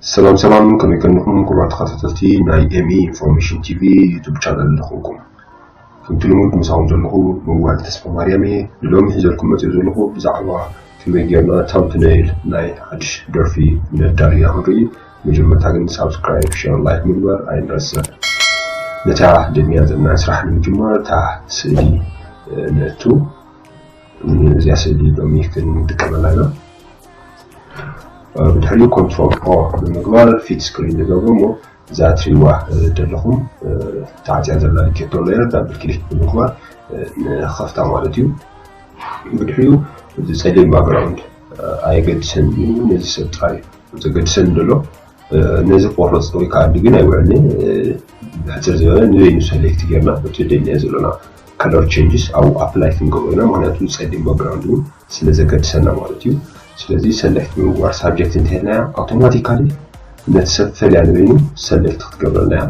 ሰላም ሰላም፣ ከመይ ቀኒኹም ክቡራት ተኸታተልቲ ናይ ኤምኢ ኢንፎርሜሽን ቲቪ ዩቱብ ቻነል ዝኾንኩም? ከምቲ ልሙድ ምሳኹም ዘለኹ መዋል ተስፋ ማርያም እየ። ንሎሚ ሒዘልኩም መፅእ ዘለኹ ብዛዕባ ከመይ ጌርና ታምብነይል ናይ ሓድሽ ደርፊ ነዳልያ ክንርኢ። መጀመርታ ግን ሳብስክራይብ፣ ሸር፣ ላይክ ምግባር ኣይንረስዕ። ነታ ደልናያ ዘለና ስራሕ ንምጅማር እታ ስእሊ ነእቱ። እዚኣ ስእሊ ሎሚ ክንጥቀመላ ኢና። ብድሕሪኡ ኮንትሮል ኦ ብምግባር ፊት ስክሪን ንገብሮ እሞ እዛ ትሪዋ ዘለኹም ተዓፅያ ዘላ ሊኬቶ ሌየር ዳብል ክሊክ ብምግባር ንኸፍታ ማለት እዩ። ብድሕሪኡ እዚ ፀሊም ባክግራውንድ ኣየገድሰን እዩ፣ ነዚ ሰብ ጥራይ ዘገድሰን ዘሎ። ነዚ ቆረፅ ወይ ከዓ ግን ኣይውዕልን። ብሕፅር ዝበለ ንበይኑ ሰሌክት ጌርና እቲ ደልናዮ ዘለና ከለር ቼንጅስ ኣብኡ ኣፕላይ ክንገብሮ ኢና። ምክንያቱ ፀሊም ባክግራውንድ እውን ስለ ዘገድሰና ማለት እዩ። ስለዚ ሰሌክት ብምግባር ሳብጀክት እንተሄድናያ ኣውቶማቲካሊ ነቲ ሰብ ፈልያ ንበይኑ ሰሌክት ክትገብረልና እያ።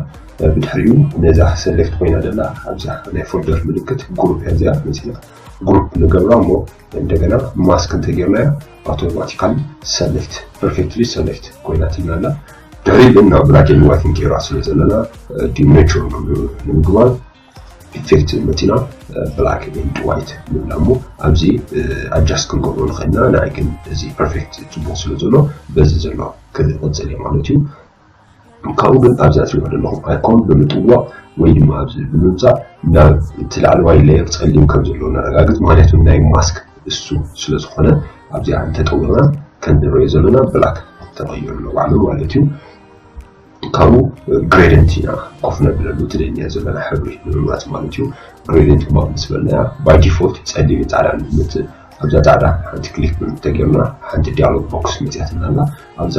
ብድሕሪኡ ነዛ ሰሌክት ኮይና ደላ ኣብዛ ናይ ፎልደር ምልክት ግሩፕ እያ እዚኣ መፂና ግሩፕ ንገብራ እሞ እንደገና ማስክ እንተጌርናያ ኣውቶማቲካሊ ሰሌክት ፐርፌክትሊ ሰሌክት ኮይና ትልና ኣላ። ድሕሪ ግን ናብ ብላክ ኤንድ ዋይት ንቀይራ ስለ ዘለና ዲሜቹር ንምግባር ኢፌክት መፂና ብላክ ኤንድ ዋይት ንብላ እሞ ኣብዚ ኣጃስት ክንገብሮ ንኽእል ኢና። ንዓይ ግን እዚ ፐርፌክት ፅቡቕ ስለ ዘሎ በዚ ዘሎ ክቕፅል እየ ማለት እዩ። ካብኡ ግን ኣብዚ ኣትሪእዎ ዘለኹም ኣይኮን ብምጥዋቕ ወይ ድማ ኣብዚ ብምምፃእ ናብ እቲ ላዕለዋይ ሌየር ፀሊም ከም ዘለዎ ነረጋግፅ። ምክንያቱ ናይ ማስክ እሱ ስለ ዝኾነ ኣብዚኣ እንተጠዊቕና ከም ንሪኦ ዘለና ብላክ ተቐይሩ ኣሎ ባዕሉ ማለት እዩ። ካብኡ ግሬደንት ኢና ኮፍ ነብለሉ እቲ ደልናዮ ዘለና ሕብሪ ንምምራፅ ማለት እዩ። ግሬደንት ማፕ ምስ በልናያ ባይ ዲፎልት ፀሊም ፃዕዳ ንምትእ ኣብዛ ፃዕዳ ሓንቲ ክሊክ ተገይርና ሓንቲ ዲያሎግ ቦክስ መፅያትና ኣላ። ኣብዛ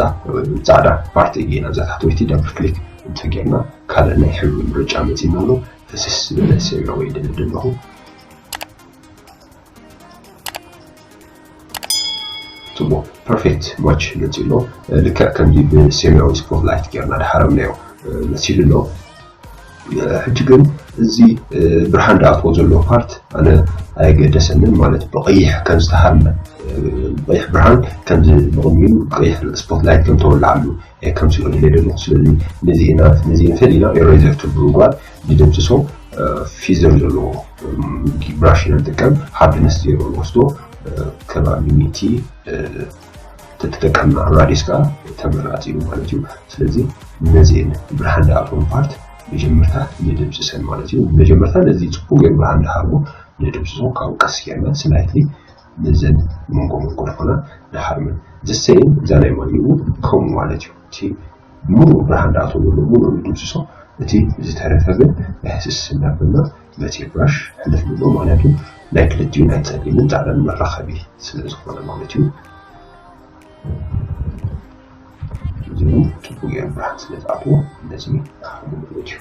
ፃዕዳ ፓርቲ እየ ናብዛ ታሕተወይቲ ዳብል ክሊክ እንተጌርና ካልእ ናይ ሕብሪ ምርጫ መፂና ኣሎ። ፍስስ ዝበለ ሰማያዊ ደለ ኣለኹ። ጽቡቕ ፐርፌክት ማች መፂ ኣሎ። ልክዕ ከምዚ ብሰማያዊ ስፖትላይት ጌርና ድሓረምናዮ መሲሉ ኣሎ። ሕጂ ግን እዚ ብርሃን ዝኣትዎ ዘሎ ፓርት ኣነ ኣየገደሰንን፣ ማለት ብቐይሕ ከም ዝተሃርመ፣ ብቐይሕ ብርሃን ከምዚ ብቕድሚኡ ቀይሕ ስፖትላይት ከም ተወልዓሉ እየ ከም ስእሉ ደልየ ዘለኹ። ስለዚ ነዚ ኢና ነዚ ፈሊና ኢሬዘር ቱል ብምግባር ንደምስሶ። ፊዘር ዘለዎ ብራሽ ኢና ንጥቀም። ሃርድነስ ዜሮ ንወስዶ። ከባቢ ሚእቲ ተተጠቀምና ራዲየስ ከዓ ተመራፂ እዩ ማለት እዩ። ስለዚ ነዚአን ብርሃን ዝኣትዎም ፓርት መጀመርታ ንድምስሰን ማለት እዩ። መጀመርታ ነዚ ፅቡቅ ገይሩ ብርሃን ዝሃርቦ ንድምስሶ። ካብኡ ቀስ ጌርና ስላይትሊ ነዘን መንጎ መንጎ ዝኾና ንሃርመን። ዘሰይም እዛ ናይ ማሊኡ ከምኡ ማለት እዩ። እቲ ሙሉእ ብርሃን ዝኣትዎ ዘሎ ሙሉእ ንድምስሶ። እቲ ዝተረፈ ግን ሕስስ እናበልና በቲ ብራሽ ሕልፍ ንብሎ። ምክንያቱ ናይ ክልቲኡ ናይ ፀሊምን ፃዕዳን መራኸቢ ስለ ዝኾነ ማለት እዩ። እዚ እውን ፅቡቅ ገይሩ ብርሃን ስለ ዝኣትዎ ነዚ ንሃርሞ ማለት እዩ።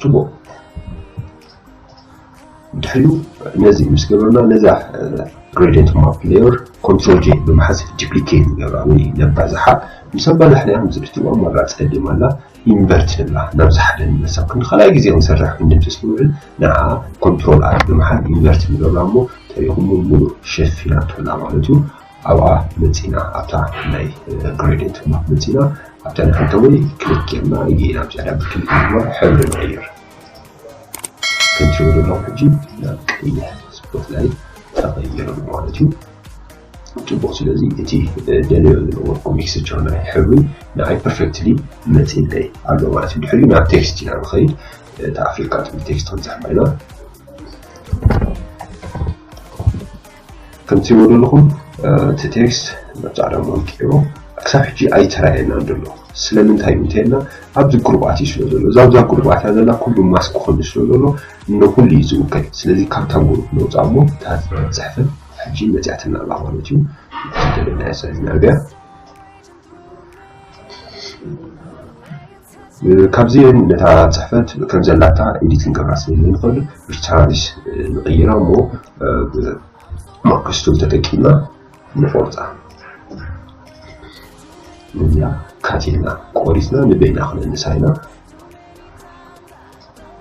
ፅቡቅ። ድሕሪኡ ነዚ ምስ ገበርና ነዛ ግሬደንት ማፕ ሌየር ኮንትሮል ጄ ብምሓዝ ዲፕሊኬት ንገብራ ወይ ነባዝሓ። ምስ ኣባዛሕናያ ምስ ድሕሪኡ ኣማራ ፀሊም ኣላ ኢንቨርት ንብላ ናብዚ ሓደ ንመልሳ። ክንዲ ካልኣይ ግዜ ክንሰርሕ ክንድምስስ ንውዕል ንዓ ኮንትሮል ኣር ብምሓዝ ኢንቨርት ንገብራ እሞ ተሪኹም ሙሉእ ሸፊናቶ ኣላ ማለት እዩ። ኣብኣ መፂና ኣብታ ናይ ግሬደንት ማፕ መፂና ኣብታ ናይ ሓንተወይ ክሊክ ጌርና እየ ናብዚኣ ዳብል ክሊክ ንግበር ሕብሪ ንቕይር። ከምቲ ዘለኹም ሕጂ ናብ ቀይሕ ስፖትላይት ተቐይሩ ማለት እዩ። ፅቡቅ። ስለዚ እቲ ደልዮ ዝነበርኩ ሚክስቸር ናይ ሕብሪ ንዓይ ፐርፌክትሊ መፂለይ ኣሎ ማለት እዩ። ድሕሪኡ ናብ ቴክስት ኢና ንኸይድ። እቲ ኣፍሪካ ትብል ቴክስት ክንፅሕፋ ኢና። ከምቲ ትሪእዎ ዘለኹም እቲ ቴክስት ናብ ፃዕዳ መልክዑ ክሳብ ሕጂ ኣይተራየናን ዘሎ። ስለምንታይ እዩ እንተልና ኣብዚ ግሩባት እዩ ስለ ዘሎ። እዛ ኣብዛ ግሩባት እያ ዘላ ኩሉ ማስክ ክኾን ስለ ዘሎ ንኩሉ እዩ ዝውክል። ስለዚ ካብታ ግሩፕ ነውፃ እሞ እታ ፅሕፈት ሕጂ መፅያትና ኣላ ማለት እዩ። እቲ ደለናዮ ሰሪዝና እዚኣ ካብዚ ነታ ፅሕፈት ከም ዘላታ ኤዲት ክንገብራ ስለ ዘይንኽእል ሪቻርጅ ንቕይራ እሞ ማርክ ቱል ተጠቂምና ንቆርፃ። ነዚኣ ካቲልና ቆሪፅና ንበይና ክነንሳ ኢና።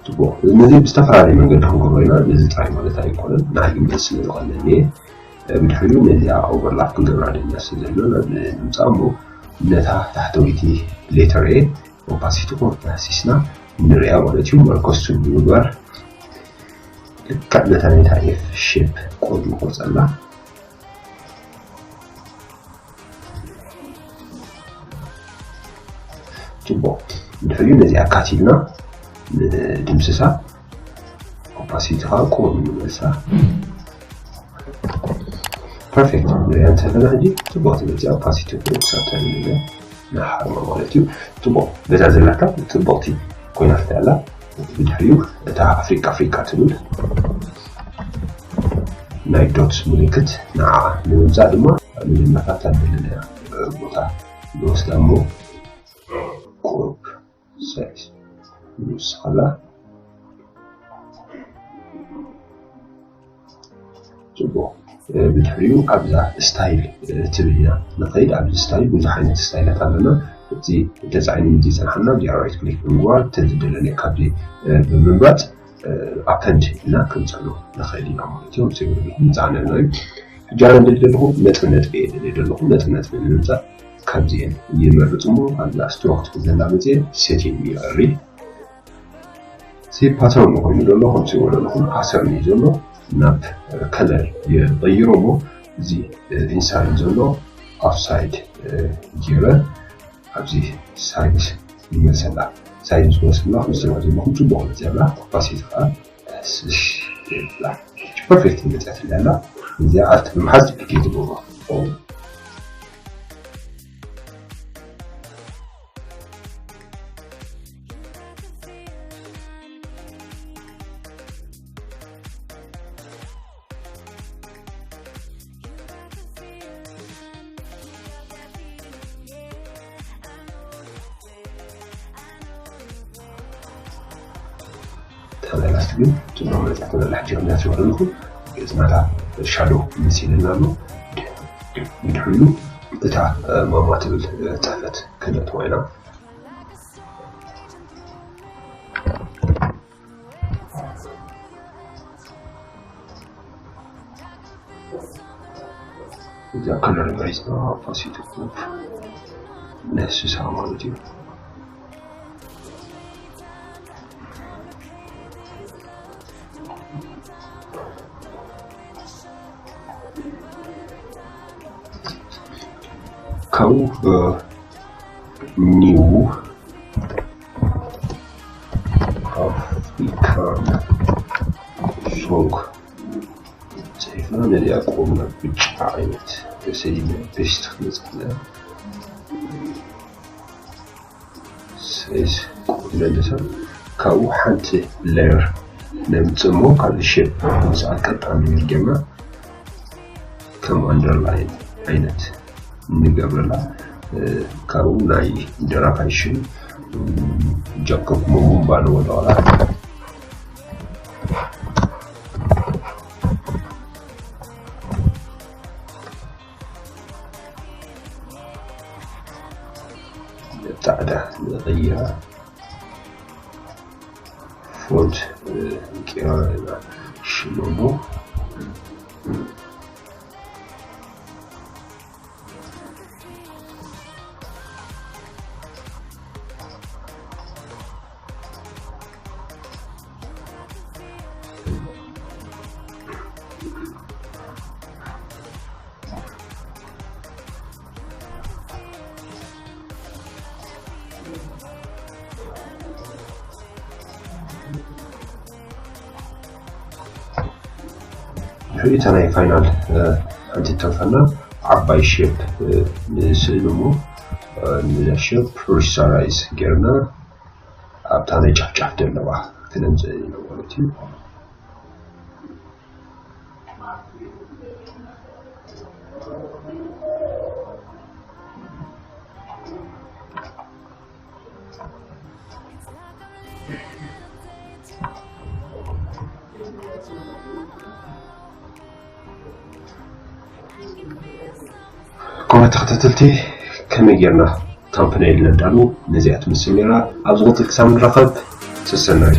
ፅቡቅ። ነዚ ብዝተፈላለየ መንገዲ ክንገብሮ ኢና። ነዚ ጥራይ ማለት ኣይኮነን። ንዓይ ግን ደስ ስለ ዝቐለኒ እየ። ብድሕሪኡ ነዚኣ ኦቨርላፕ ክንገብራ ደልና ስለ ዘለና ንምፃእ እሞ ነታ ታሕተወይቲ letter A opacity curve ዳህሲስና ንሪኣ ማለት እዩ። መርከስቱ ብምግባር ልክዕ ነታ ናይታ F shape curve ንቆርጸላ። ጽቡቕ። ድሕሪኡ ነዚኣ cut ኢልና ንድምስሳ። Opacity ከዓ ቁሩብ ንመልሳ። Perfect። ንሪኣ እንተለና ሕጂ ጽቡቕ ትመጽእ። Opacity ቁሩብ ክሳብ ተልዕል ንሓርማ ማለት እዩ። ጽቡቕ። በዛ ዘላታ ጽቡቕቲ ኮይና ትረኣ ኣላ። ብድሕሪኡ እታ ኣፍሪቃ ኣፍሪቃ ትብል ናይ dot ምልክት ንዓ ንምምጻእ ድማ ኣብ መጀመርታ እታ ዘለናያ ቦታ ንወስዳ እሞ ቁሩብ size ንውስኸላ። ጽቡቕ። ብድሕሪኡ ኣብዛ style ትብል ኢና ንኸይድ። ኣብዚ style ብዙሕ ዓይነት ስታይላት ኣለና። እቲ ተጻዒኑ ምስ ዝጸንሓና እዚኣ right click ብምግባር እቲ ዝደለናዮ ካብዚ ብምምራጽ append ኢልና ክንጽዕኖ ንኽእል ኢና ማለት እዩ። ምጽዓንና እዩ። ሕጂ ኣነ ደሊ ዘለኹ ነጥቢ ነጥቢ እየ ደሊ ዘለኹ። ነጥቢ ነጥቢ ንምምጻእ ካብዚኤን ይመርጽ እሞ ኣብዛ stroke ትብል ዘላ መጽየ setting ይበሪ። እዚ pattern ኮይኑ ዘሎ ከምዚ ዝበለኹም pattern እዩ ዘሎ። ናብ color ይቕይሮ እሞ እዚ inside ዘሎ offside ገይረ ኣብዚ size ይመልሰላ። Size ዝወስድና ከምዚ ዘለኹም ጽቡቕ መጽያ ኣላ። Opacity ከዓ ስሽ የብላ። Perfect መጽያትላ ኣላ። እዚኣ art ብምሓዝ duplicate ይገብሮ። ተመላስ ግን ጽቡቕ መጽያ ተበላሕ ጀምያ ዝበለኹ ገጽናታ shadow መሲልና ኣሎ። ድሕሪኡ እታ ማማ ትብል ጽሕፈት ክነእትዋ ኢና። እዛ color መሪጽና opacity curve ነስሳ ማለት እዩ። ካብኡ new African song ጽሒፍና ነዚኣ ቆምና ብጫ ዓይነት ስእሊ paste ክንጽሕና size ቆምና ንሳ ካብኡ ሓንቲ layer ነምጽእ እሞ ካብዚ shape ምስኣ ቀጣን ንብል ጌርና ከም underline ዓይነት ንገብረላ። ካብኡ ናይ ደራፋይ ሽም ጃኮብ ሞሙምባ ንወደቐላ። ጻዕዳ ንቐይራ። Font ቂራ ሽሞሞ ድሕሪኡ እታ ናይ final ሓንቲ ተርፈና ዓባይ shape ንስእል እሞ ነዛ shape resize ጌርና ኣብታ ናይ ጫፍጫፍ ዘለዋ ክነምፅእ ኢና ማለት እዩ። ክቡራት ተኸታተልቲ ከመይ ጌርና thumbnail ነዳሉ ነዚኣ ትመስል ነይራ። ኣብ ዝቕጽል ክሳብ ንራኸብ ሰሰናዩ።